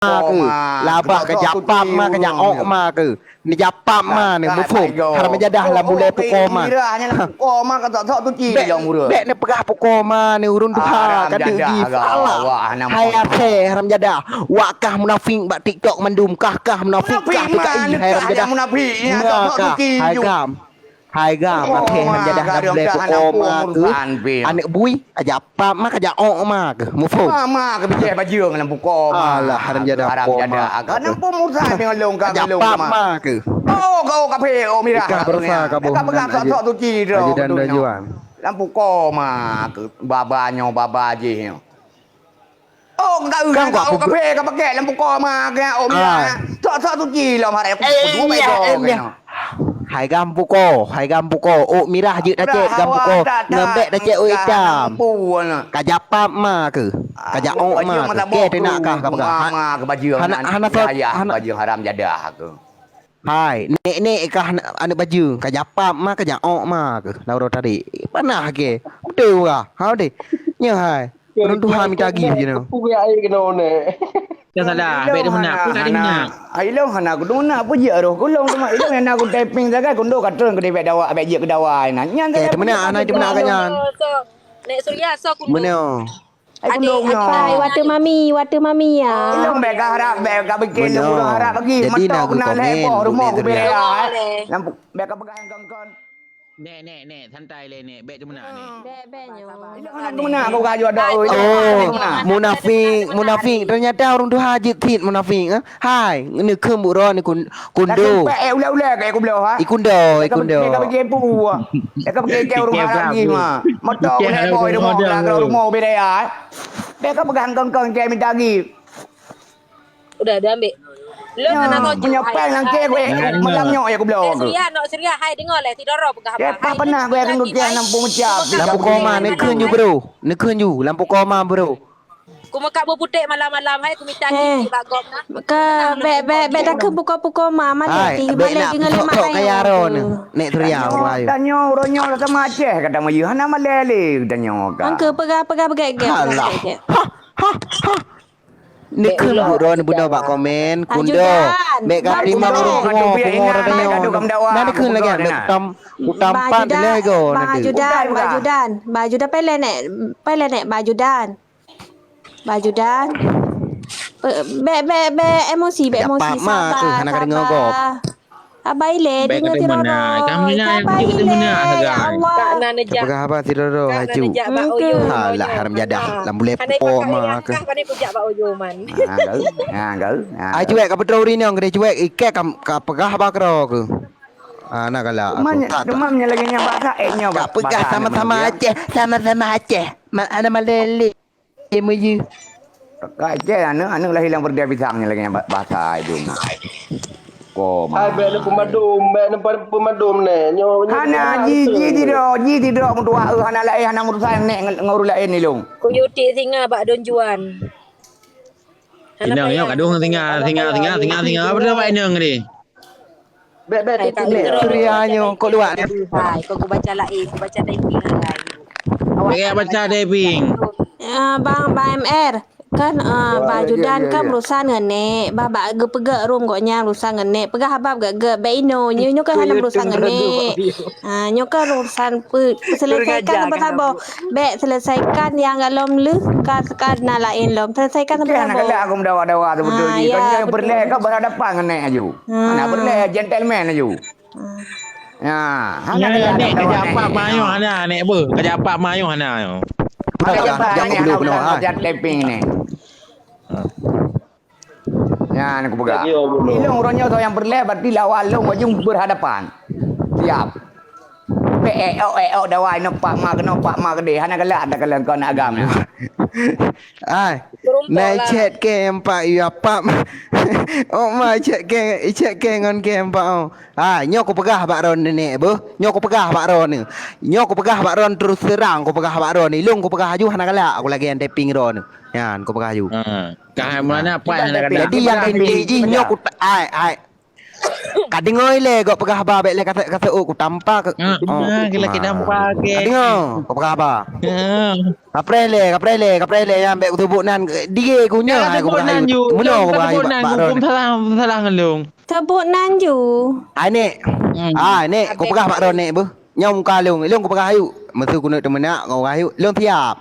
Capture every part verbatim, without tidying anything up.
keu. Labah ka japam ma, ka jaok ma keu. Neujapam ma ni, muphom. Haram jadah lam bulèe pukoe ma. Mira hanya lam pukoe ma ka sok-sok tu ci. Bèk, bèk neupeugah pukoe ma ni ureueng tuha ka deuh jih. Salah. Hai asèe haram jadah. Wak kah munafik bak TikTok mandum. Kah, kah munafik, kah P K I, hai haram jadah. Munafik, ya, sok-sok tu ci. Hai gam. Hai gam, akhé haram jadah lam bulèe pukoe ma keu. Aneuk bui, ka japam ma, ka jaok ma keu. Muphom. Ma, ma keu bijèh bajeueng lam pukoe ma. Alah, haram jadah pukoe ma. Haram jadah. Ka na peumusan deungon lôn ka ngon lôn ma. Ka japam ma keu. Oh, kau kaphé, oh, mirah. Ikah berusaha ka boh. Ka peugah sok-sok tu ci droe. Ajudan Rajuan. Lam pukoe ma keu. Baba nyoe, baba jih nyoe. Oh, ka, ka, ka, ka, ka, ka, ka, ka, ka, lam pukoe ma, ka, oh, mira. Sok-sok tu ci lom harai aku. Eh, iya, iya. Hai gam pukoe, hai gam pukoe. Ôk mirah jeuet tacèt gam pukoe. Ngon bèk tacèt ôk itam. Ka japam ma keu. Ka jaok ma keu. Kèe teunak kah ka peugah. Hana, hana, hana. Bajeueng haram jadah keu. Hai, nèk-nèk kah aneuk bajeueng, ka japam ma, ka jaok ma keu. Laura tadi. Panah kèe. Beutôi ureueng. Ha deh. Nyoe hai. Ureueng tuha mita gih jinoe. Peue aé keunoe nèk? Nyang salah, bèk deungon nak. Peue nak deungon nak? Ai lôn hana kudeungon nak, peue jeuet roh kulong teuma. Ilôn nyang na kutaping sagai kundo ka treun keu dibèk dawa, bèk jeuet keu dawa inan. Nyan sagai. Eh, teumeunak, hana teumeunak agak nyan. Nek Surya, so kundo. Meunoe. Ai kundo nyoe. Atai, watèe mami, watèe mami ya. Ilôn bèk ka harap, bèk ka bikin lôn harap lagi. Jadi na kukomen, rumoh kubèe ya. Lam bèk ka peugah ngon kon. Nèk, nèk, nèk, santai lé nèk, bèk teumeunak nèk. Bèk, bèk nyoe. Ilôn hana teumeunak keu gaju adak, oi. Oh, munafik, munafik. Ternyata ureueng tuha jeuet cit munafik, eh. Hai, neukheun buet droeneuh kun-, kundo. Pèk, eh, ulèe-ulèe keu kubloe, ha? Ikundo, ikundo. Ka bagi pu. Ka bagi keu ureueng haram jih ma. Moto ulèe boh rumoh, rumoh beda ya, eh. Bèk ka peugah kong-kong cai mita gi. Udah, dia ambil. Lôn hana tuju. Punya pèng nangkée gue malam nyoe ya kubloe. Surya, nok Surya, hai deungö lé, sidoro peugah apa. Hai, pernah gue akan gue kiah enam puluh mecah. Lam pukoe ma neukheun ju, bro. Neukheun ju, lam pukoe ma, bro. Ku meukat beuputék malam-malam, hai, ku mita gigi bak gob na. Ka, bèk, bèk, bèk takheun pukoe-pukoe ma, malèe. Hai, bèk nak sok-sok kaya droeneuh. Nek Surya, wahai. Tanyoe, uroe nyoe sama Aceh, kata Melayu. Hana malèe lé, tanyoe ka. Angke peugah, peugah, peugah, peugah. Alah. Ha, ha, ha. Neukheun buet droeneuh bunoe bak komen, kundo. Bèk ka teurimong ureueng pungo, pungo droeneuh. Nah, neukheun lagèe nyan, utam, utampat lé go nanti. Bang Ajudan, Bang Ajudan, Bang Ajudan, pèlè nèk, pèlè nèk, Bang Ajudan. Bang Ajudan. Bèk, bèk, bèk emosi, bèk emosi, sabar, sabar. Hana ka deungö gob. Abai lé, deungö sidroe. Sabai lé, ya Allah. Peugah haba sidroe, hai cu. Alah, haram jadah. Lam bulèe pukoe ma keu. Ai cuek ka peutroh ureueng inong keudeh cuek, ikèe ka, ka peugah haba keudroe keu. Ana galak aku. Cuma lagèe nyan bahasa, eh, nyoe. Ka peugah sama-sama Aceh, sama-sama Aceh. Ma-, ana malèe lé. Eh, meuyeuh. Ka Aceh aneuk, aneuk lahé lam peureudèe pisang nyan lagèe nyan ba-, bahasa Idong. Ko ma. Ai, bèk na peumadum, bèk na peumadum nèh. Nyoe, nyoe hana, ji, ji tidok, ji tidok meutuah, eh, hana laén, hana meurusan nèk ngon, ngon ureueng laén ilong. Kuyuti singa bak Don Juan. Inong nyoe kadung singa, singa, singa, singa, singa. Apa dah bak inong tadi? Bèk, bèk, hai, titik Kak nèk. Wiro. Surya nyoe, kok luwak nèh. Hai, kok kubaca laén, kubaca typing hai. Bèk baca typing. Ah, Bang, Bang M R, kan, ah, Bang Ajudan kan berurusan ngon nèk. Bah, bak geupeugèt rum gobnyan berurusan ngon nèk. Peugah haba gèt-gèt, bèk inoe. Nyoe, nyoe kan hana berurusan ngon nèk. Ah, nyoe kan urusan pe-, peuselesaikan saboh-saboh. Bèk selesaikan nyang golom lheueh, ka, ka na laén lom. Selesaikan saboh-saboh. Oke, hana galak aku meudawa-dawa tu beutôi ji. Kau nyang peureulèe kau berhadapan ngon nèk aju. Hana peureulèe, gentleman aju. Ya, hana nèk, nèk, kajak pap ma nyoe hana, nèk beuh. Kajak pap ma nyoe hana nyoe. Kajak pap nèk hana, kajak taping nèk. Nyan kupeugah. Ilong uroe nyoe soe nyang peureulèe, berarti lawan lôn aju berhadapan. Siap. Pek eok-eok dawai, nyoe pak ma keunoe, pak ma keudeh. Hana galak, hana galak keu aneuk agam nyan. Ai, na chat kèe nyang pak ya pap. Oh ma chat kèe, chat kèe ngon kèe nyang pak oh. Ha, nyoe kupeugah bak droeneuh nèk beuh. Nyoe kupeugah bak droeneuh. Nyoe kupeugah bak droeneuh terus terang, kupeugah bak droeneuh. Ilong kupeugah aju hana galak, aku lagèe nyang taping droeneuh. Nyan kupeugah aju. Ha, ka hai meulana pai hana galak. Jadi nyang inti jih nyoe ku ta-, ai, ai. Ka deungoe lé gop peugah haba, bèk lé kasek-kasek, oh, kutampa ke. Ha, oh, ha, gila ha. Kita tampa ke. Ka deungoe gop peugah haba. Ha. Kapreh lé, kapreh lé, kapreh lé, nyang bèk kuseubut nan, dige ku nyoe, hai, kupeugah nan ju. Mulo kupeugah nan ju, bak, bak ron. Salah, salah ngon lôn. Seubut nan ju. Ai, Nek. Hmm. Ah, Nek, kupeugah bak ron, Nek, beuh. Nyoe muka lôn, lôn kupeugah ayuk. Meuseu keuneuk teumeunak, kupeugah ayuk. Lôn siap.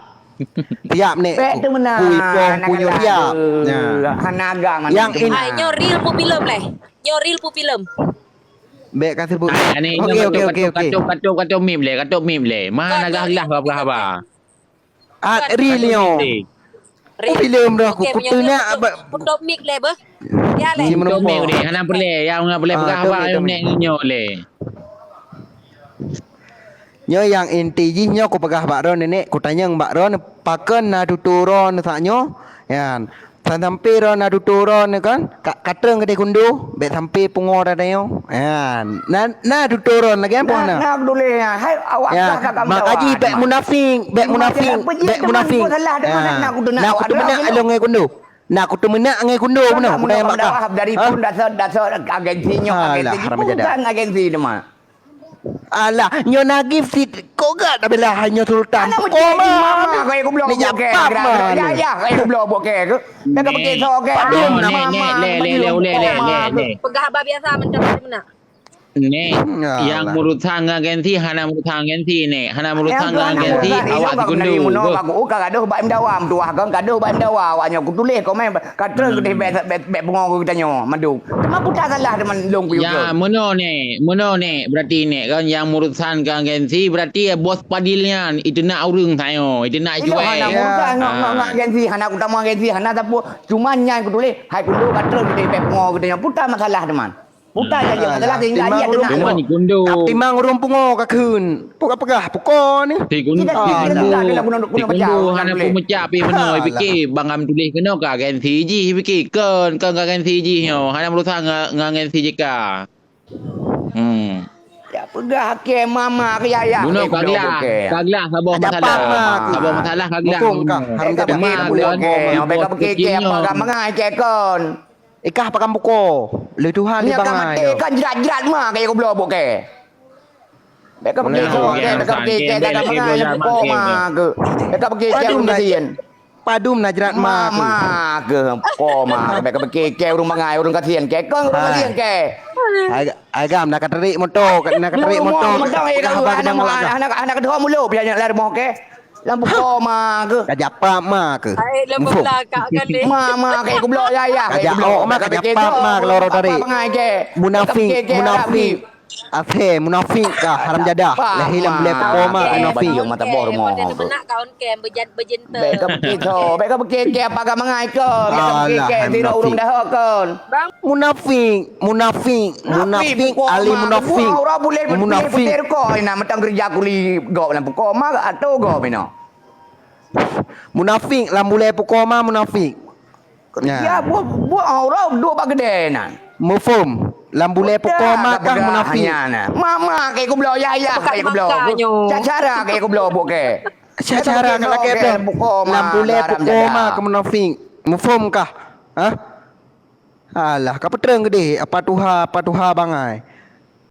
Siap, Nek. Bèk teumeunak. Kui poh, kui nyoe siap. Nah. Hana agam. Yang in- Ai, nyoe real peufilem lé. Nyoe real peufilem. Bèk ka seubut. Ai, ni, okey, okey, okey, okey. Katop, katop, katop mim lé, katop mim lé. Mana gah-gah peugah haba. Ah, real nyoe. Real. Filem dah aku puteunak abang. Putop mik lé beuh. Ya lé. Putop mik deh, hana peureulèe. Ya, hana peureulèe peugah haba nek nyoe lé. Nyoe nyang inti jih nyoe kupeugah bak droeneuh, Nek, kutanyong bak droeneuh, pakon na tutoe droeneuh sak nyoe? Nyan. Sampai droeneuh na tutoe droeneuh kan, ka, ka treun keudeh kundo, bèk sampai pungo tanyoe. Nyan. Na, na tutoe droeneuh lagèe apa na? Na, na tutoe ya. Hai, awak ya, dah ka mak haji bèk munafik, bèk munafik, bèk munafik. Salah dengan na kuteumeunak. Na kuteumeunak lôn ngon kundo. Na kuteumeunak ngon kundo beuna. Kuda yang bakah. Dari pun dasar, dasar agensi nyoe, agensi pun kan agensi teuma. Alah, nyoe nagih sit kok gak dah bela nyoe sultan. Anak koma. Mama kau yang goblok. Ni bokeh, japak gerak, gerak, mana? Ya, ya, kau yang goblok bokeh ke? Dah kau pakai sok ke? Padum nama nek, nek, mama, leh, leh, leh, padum leh, leh, mama leh, ke? Leh. Peugah haba biasa, mantap, mantap. Nek, hmm, yang alah. Urusan ngon agensi, hana urusan agensi, Nek. Hana urusan ngon agensi, awak sikundu. Beuh. Ka gadoh bak Imdawa, meutuah kan, gadoh bak Imdawa, awak nyoe kutuléh komen, ka treun keudeh bèk, bèk, bèk pungo keu geutanyoe, mandum. Teuma peue salah teuma lôn kuyue. Ya, meunoe, Nek. Meunoe, Nek. Berarti, Nek, kan, yang urusan ngon agensi, berarti, ya, bos Padil nyan, itu nak ureueng sayo, itu nak cuek. Hana urusan ngon, ngon, ngon agensi, hana utama agensi, hana sapeue. Cuma nyan kutuléh, hai kundu ka treun keudeh bèk pungo keu geutanyoe. Peue masalah teuma. Puta janji masalah sehingga dia kena. Timang ureueng pungo ka kheun. Peugah-peugah puko ni. Sikundu, sikundu hana peumeucah pih meunoe, pike bangai tuléh keunoe ka agensi jih, pike kon, kon ka agensi jih nyoe. Hana meurusan ngon, ngon agensi jih ka. Hmm. Ya peugah ke mama ke yaya. Bunoe ka glah, ka glah saboh masalah. Saboh masalah ka glah. Mukung ka, haram jadah. Bèk ka pike ke apa ka mangai ke kon. Ikah pakam buko, lé Tuhan di bangai. Nyoe ka maté kan jerat-jerat ma kaya goblok bukée. Bèk ka pike ke, bèk ka pike ke, bèk ka pike ke, bèk ka pike ke. Padum na jerat ma. Ma ke, ko ma ke, bèk ka pike ke ureueng bangai, ureueng kasihan ke. Kong ureueng kasihan ke. Agam na ka terik moto, na ka terik moto. Moto, anak, anak kedua mulo pian lari moh ke. Lam buko ma ke? Ka jak pap ma ke? Hai, lam belakang kali. Ma, ma, kayak goblok ya, ya. Ka jak ok ma, ka jak pap ma ke loro tadi. Munafik, munafik. Ashe, munafik ka, haram jadah. Lahé lam bulèe buko ma, munafik. Mata boh rumoh. Bèk ka beukiko, bèk ka beukiko, apa ka mangai kon. Bèk ka beukiko, sira ureueng dahok kon. Munafik, munafik, munafik, ahli munafik. Munafik. Ko ina meuteung keureuja kuli gob lam buko ma atau gob ina. Munafik lam bulèe buko ma munafik. Ya, buet, buet aura duek bak keudè nan. Muphom, lam bulèe buko ma kah munafik. Ma, ma, kayak goblok, ya, ya, kayak goblok. Cara kayak goblok, bukée. Cara ka lakée blok. Lam bulèe buko ma kah munafik. Muphom kah? Hah? Alah, ka peutrang geudeh, apa tuha, apa tuha bangai.